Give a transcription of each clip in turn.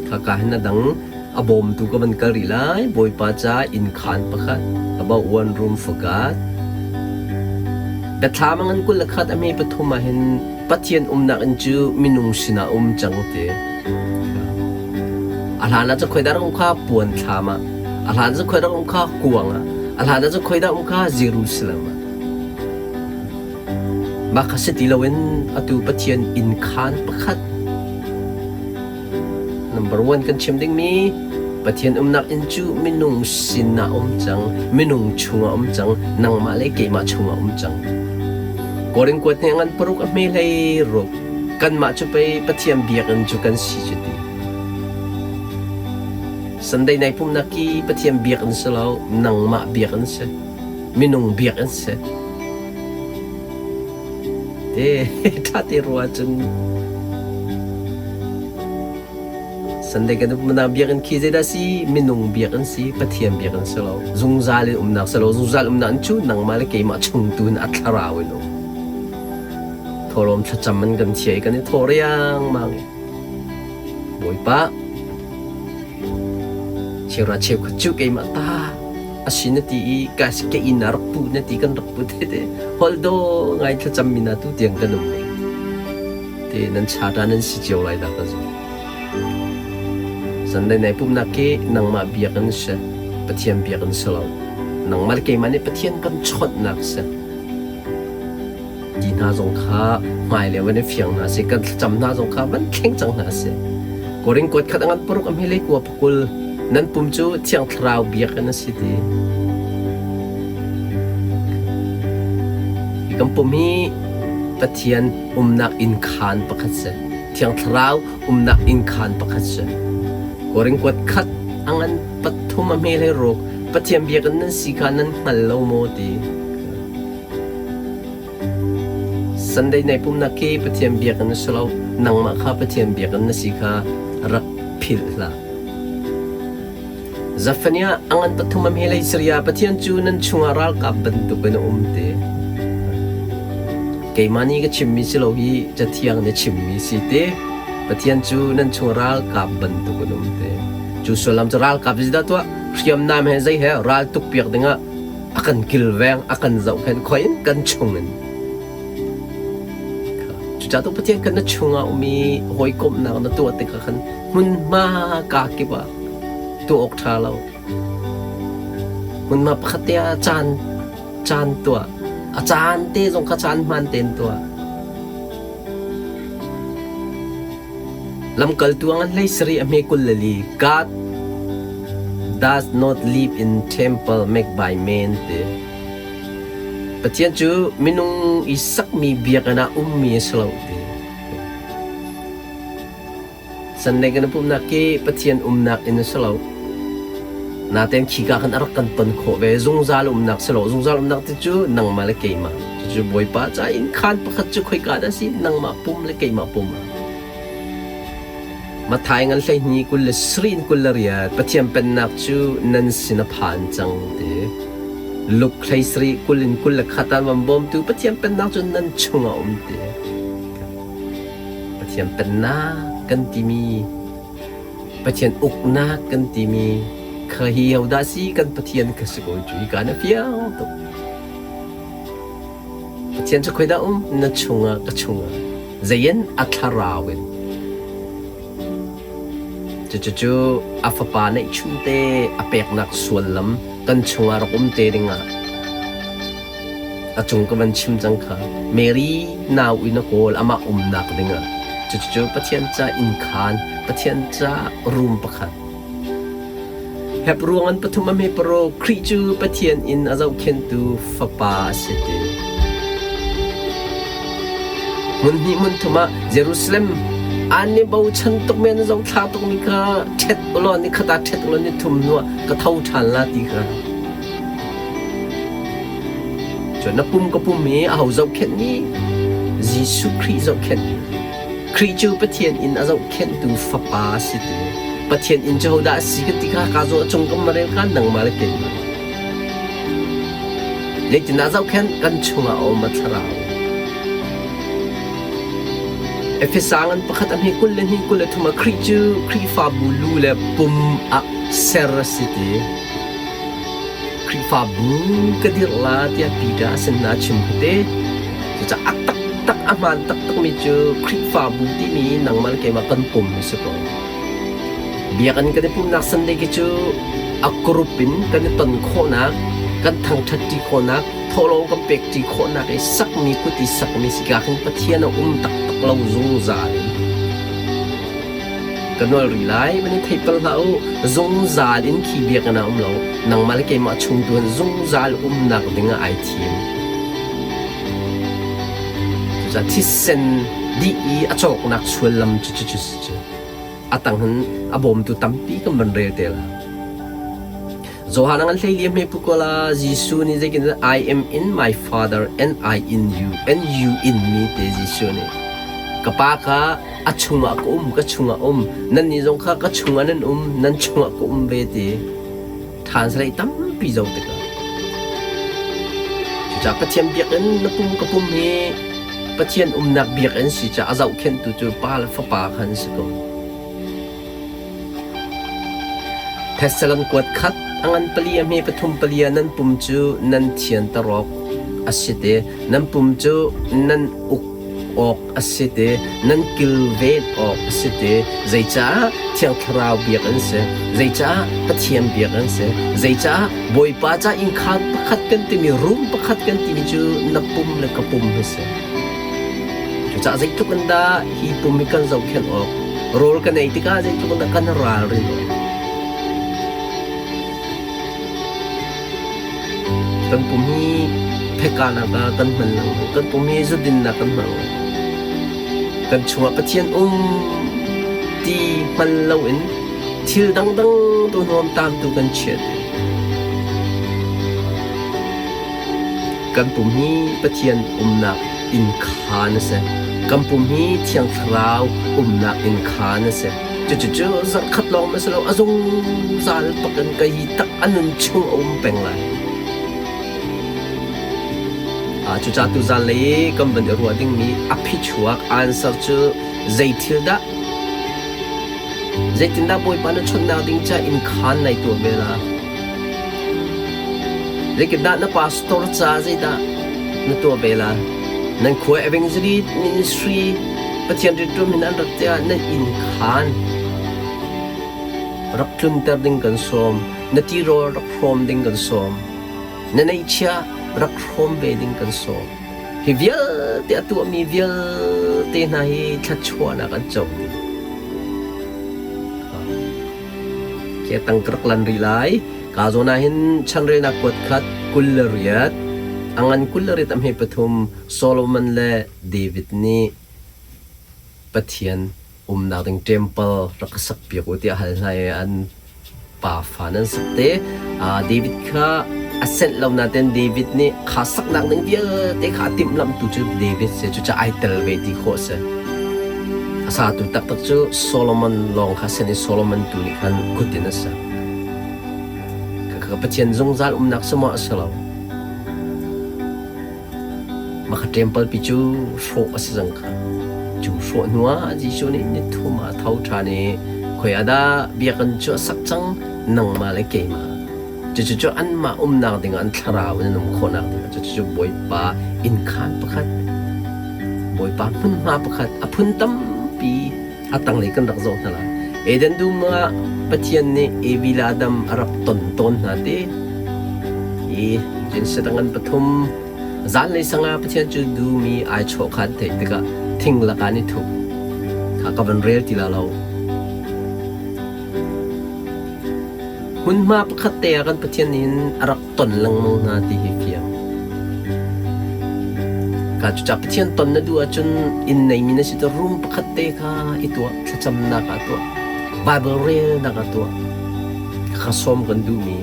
Khaka hin a dang a bawmtu ka van kal rih lai. Bawipa ca innkhaan pakhat, about one room for God. Biathlam a ngan 21 a hme pathum ah hin Pathian umnak inn cu minung sinah um cang ti. A hlan ah cun khoi dah rak um kha puan thlam ah, a hlan cun khoi dah um kha kuang ah, a hlan ah cun khoi dah um kha Jerusalem ah. Mah kha si ti loin atu Pathian innkhaan pakhat Number one kan chim dingmi Pathian umnak inn cu minung sinah um cang, minung chungah um cang, nangmah le keimah chungah um cang. Korin kuat nih ngan paruk a hme hlei ruk. Kanmah cu pei Pathian biakinn cu kan si cu ti. Sunday nai pumnak ki Pathian biakinn si lo, nangmah biakinn si. Minung biakinn si. Te ṭha te rua cun Sunday kan umnak biakinn khi zeidah si? Minung biakinn si, Pathian biakinn si lo. Zungzal in umnak si lo. Zungzal umnak in cu nangmah le keimah chung tu in a thlarau in um. Thawlawm thlacam an kan thiai kan i thaw riangmang i Bawipa cheuhra cheukhat cu keimah ta a si na ti i ka ka inn ah rak pu na ti kan rak pu te te holh do ngai thlacam mi na tu tiang kan um te nan chata nan si cio lai dah ka zum Sunday nai pumnak khi nangmah biakinn si Pathian biakinn si lo nangmah le keimah nih Pathian kan chawnhnak si ti hna zong kha hmailei van i fiang hna seh kan thlacam hna zong kha van thleng cang hna seh Korin kuat khat a ngan paruk a hmelei kua pakul nan pum cu thiang thlarau biakinn a si ti hi kan pum hi Pathian umnak innkhaan pakhat si thiang thlarau umnak innkhaan pakhat si Korin kuat khat a ngan pathum a hmelei ruk Pathian biakinn nan si kha nan hngal lo maw ti Sunday nai pumnak khi Pathian biakinn a si lo. Nangmah kha Pathian biakinn na si kha rak philh hlah. Zephaniah a ngan pathum a hmelei Syria Pathian cu nan chungah ralkap bantukin a um te. Keimah nih ka chimmi si lo hi Cathiang nih chimmi si te. Pathian cu nan chung ralkap bantukin um te. Cu sullam cu ralkap zeidah tuah hriamnam he zei he ral tuk piak dingah a kan kilveng, a kan zohkhenh khoi in kan chungin. Cucaah tu Pathian kan na chungah um i hawikomhnak na tuah tikah khan hmunhma ka kip ah tuah awk ṭha lo. Hmunhma pakhat te ah caan caan tuah. A caan te zong kha caan hmaan tein tuah. Lamkaltu a ngan hlei sarih a hme 24 God does not live in temple made by men ti. Pathian cu minung i sakmi biakinn ah ummi a si lo ti. Sunday kan i pumhnak khi Pathian umnak inn a si lo. Natein khika khan a rak kan ton khawh ve. Zungzal umnak si lo. Zungzal umnak ti cu nangmah le keimah. Cucu Bawipa ca in khaan pakhat cu khoika dah si? Nangmah pum le keimah pum ah. Matthai ngan 12 23 in 28 Pathian pennak cu nan sin a phan cang ti. Luke 13 20 in 21 ah van bawmtu Pathian pennak cu nan chungah um ti. Pathian pennak kan timi Pathian uknak kan timi kha hi hodah si kan Pathian kha si ko cu hi ka na fiang tuk. Pathian cu khoidah um na chungah ka chungah zein a thlarau in cucu a fapa neihchun te a peknak suallam kan chungah rak um te dingah a cung ka van chim cang kha Mary nau in a kawl amah umnak dingah cucu Pathian ca innkhaan Pathian ca room pakhat Hebruang an pathum a hme paro Khrih cu Pathian in a zohkhenhtu fapa a si ti. Hmun hnih hmun thum ah Jerusalem an i bochan tukmi an zohthla tukmi kha ṭhet ulaw ni khat ah ṭhet ulaw ni thum hnuah ka tho ṭhan la ti kha. Cun na pum ka pum hi aho zohkhenh ni? Jesuh Khrih zohkhenh ni. Khrih cu Pathian inn a zohkhenhtu fapa a si ti. Pathian inn cu hodah a si kan ti kha ka zaw cung kan marel kha nangmah le keimah. Zeitindah zohkhenh kan chungah a um a thlarau. Efesa ngan pakhat a hme 22 23 ah Khrih cu Khrihfabu lu le pum ah ser a si ti. Khrihfabu ka dirh la tiah Peter a sin hna chim te. Cucaah a taktak a hmaan taktakmi cu Khrihfabu timi nangmah le keimah kan pum hi si ko. Biakinn kan i pumhnak Sunday khi cu a group in kan i ton khawhnak, kan thangṭhatṭi khawhnak, thawhlawm kan pekṭi khawhnak i sakmi kut i sakmi si ka khin Pathian a um taktak lo zungzal in. Ka nawl rih lai, van i theih bal hlah u, zungzal in khi biakinn ah um lo, nangmah le keimah chung tu hin zungzal umnak ding ah ai thim. Cucaah thisen dih i a cawknak suallam cu cu cu a tang hin a bawmtu tampi kan van rel te la. Johan an hlei liam he pukola Jesuh nih zeikin I am in my father and I in you and you in me te Jesuh nih ka pa kha a chungah ka um ka chungah um nan nih zong kha ka chungah nan um nan chungah ka um ve ti translate tampi zo tikah cucaah Pathian biakinn na pum ka pum hi Pathian umnak biakinn si caah a zohkhenhtu cu Pa le Fapa kha an si ko. Thessalon kuat khat a ngan pali a hme pathum pali ah nan pum cu nan thianter awk a si te nan pum cu nan uk awk a si te, nan kilven awk a si te. Zeicah Thiang Thlarau biak an si? Zeicah Pathian biak an si? Zeicah Bawipa ca innkhaan pakhat kan timi, room pakhat kan timi cu na pum le ka pum hi si. Cucaah zeitluk in dah hi pum hi kan zohkhenh awk, rawl kan ei tikah zeitluk in dah kan ralrin awk. Kan pum hi phekahnak ah kan hman lengmang. Kan pum hi zudinnak kan hmang. Kan chungah Pathian um ti hngal loin thil dangdang tu hnawmtam tu kan chiat. Kan pum hi Pathian umnak innkhaan a si. Kan pum hi Thiang Thlarau umnak innkhaan a si. Cucucu zarhkhat lawng ma si lo, a zungzal bak in ka hi tak a nun chung a um peng lai. Cucaah tuzan lei kan van i ruah dingmi a phichuak answer cu zei thil dah zeitindah Bawipa na chawnhnak ding ca innkhaan nai tuah ve la? Zeitindah na pastor ca zeidah na tuah ve la? Nan khua evangelist ministry Pathian rianṭuan min an rat tiah nan innkhaan rak tlunter ding kan sawm. Na tirawl rak hrawm ding kan sawm. Na neihchiah rak hrawm ve ding kan sawm. Hi vialte a tuahmi vialte hna hi thluachuahnak an co dih. Khi a tang ka rak lan rih lai. Ka zawn ah hin chanrelnak kuat khat 28, a ngan 28 a hme pathum Solomon le David nih Pathian umnak ding temple rak ka sakpiak u tiah hal hna i an pafa nan sak te. David kha a senh lo nain David nih kha saknak ding vialte kha a timhlamhtu cu David si cucaah ai tel ve ti khawh a si. A satu taktak cu Solomon lawng kha sen i Solomon tu nih khan kut in a sak. Khakha Pathian zungzal umnak si maw a si lo. Mah kha ṭempal pi cu hrawh a si cang kha. Cu hrawh hnuah Jesuh nih ni thum ah a tho ṭhan i khoi ah dah biakinn cu a sak cang nangmah le keimah. Cucu anmah umnak dingah an thlarau in an um khawhnak dingah cucu Bawipa innkhaan pakhat, Bawipa hmunhma pakhat a phun tampi a tanglei kan rak zoh hna lai. Eden dum ah Pathian nih Evi le Adam a rak ton tawn hna ti. Hi Genesis dang an pathum zanlei sang ah Pathian cu dum i ai chawh kha an theih tikah thing lakah an i thup. Kha ka van rel ti la lo. Hmunhma pakhat te ah kan Pathian nih hin a rak ton lengmang hna ti hi fiang. Ka cucaah Pathian ton na duh ahcun inn neimi na si cu room pakhat te kha i tuah, thlacamnak ah tuah, Bible relnak ah tuah. Kha sawm kan duhmi.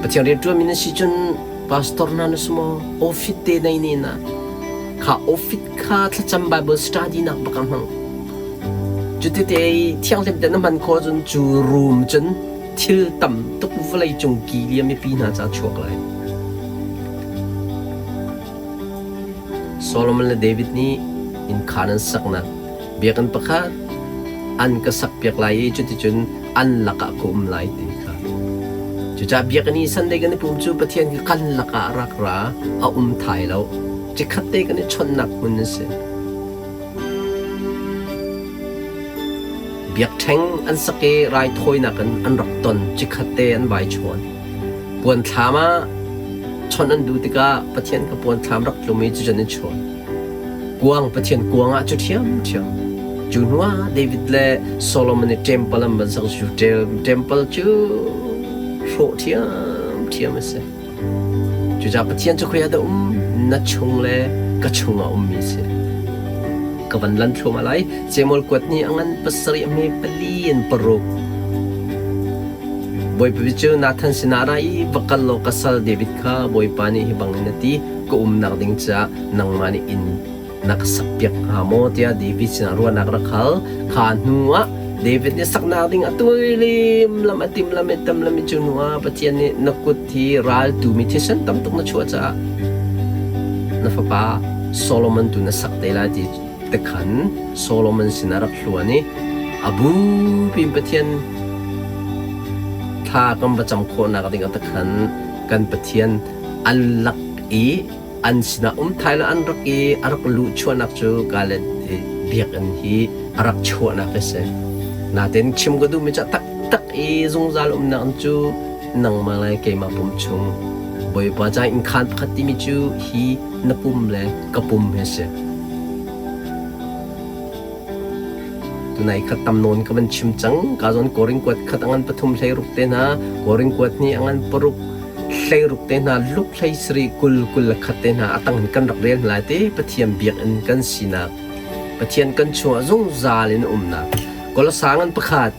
Pathian rianṭuanmi na si cun pastor hna na si maw office te nei ne na kha office kha thlacam Bible study nak bak ah hmang. Cutite i thianghlim te na hman khawh cun cu room cun thil tam tuk vawlei cung ki liam mipi hna ca chuak lai. Solomon le David nih innkhaan an saknak. Biakinn pakhat an ka sakpiak lai i cuticun an lakah ka um lai ti kha. Cucaah biakinn i Sunday kan i pum cu Pathian hi kan lakah a rak ra, a um thai lo. Cikhat te kan i chawnhnak hmun a si. Biakṭheng an sak i raithawinak in an rak ton cikhat te an vai chawn. Puanthlam ah chawnh an duh tikah Pathian ka puanthlam rak tlum i cucun an chawn. Kuang Pathian kuang ah cu ṭhiamṭhiam. Cu hnuah David le Solomon nih temple an van sak cu temple cu hrawh ṭhiamṭhiam a si. Cucaah Pathian cu khoi ah dah um? Na chung le ka chung ah ummi a si. Ka van lan thluahmah lai. Samuel kuat nih a ngan pasarih a hme pali in paruk. Bawipa cu Nathan sinah a ra i va kal law ka sal David kha Bawipa nih hi bangin a ti, ka umnak ding caah nangmah nih inn na ka sakpiak hnga maw tiah David sinah ruahnak rak hal. Kha hnu ah David nih saknak ding a tuilim lam a tim lam i tam lam i cu hnu ah Pathian nih na kut hi raltu mi thisen tam tuk na chuah caah na fapa Solomon tu na sak te lai ti tekhan Solomon sinah rak hluan i a bupi in Pathian thla kan va cam khawhnak ding ah tekhan kan Pathian an lak i an sinah um thai lo an rak i a rak luh chuahnak cu Galet biakinn hi a rak chuahnak a si. Natin chim ka duhmi cu taktak i zungzal umnak cu nangmah le keimah pum chung Bawipa ca innkhaan pakhat timi cu hi na pum le ka pum hi a si. Tunai khat tam nawn ka van chim cang. Ka zawn Korin kuat khat a ngan pathum hlei ruk te hna, Korin kuat hnih a ngan paruk hlei ruk te hna, luk hlei sarih 20 21 te hna a tang in kan rak rel hna lai te Pathian biakinn kan sinak, Pathian kan chungah zungzal in umnak. Kolosang an pakhat.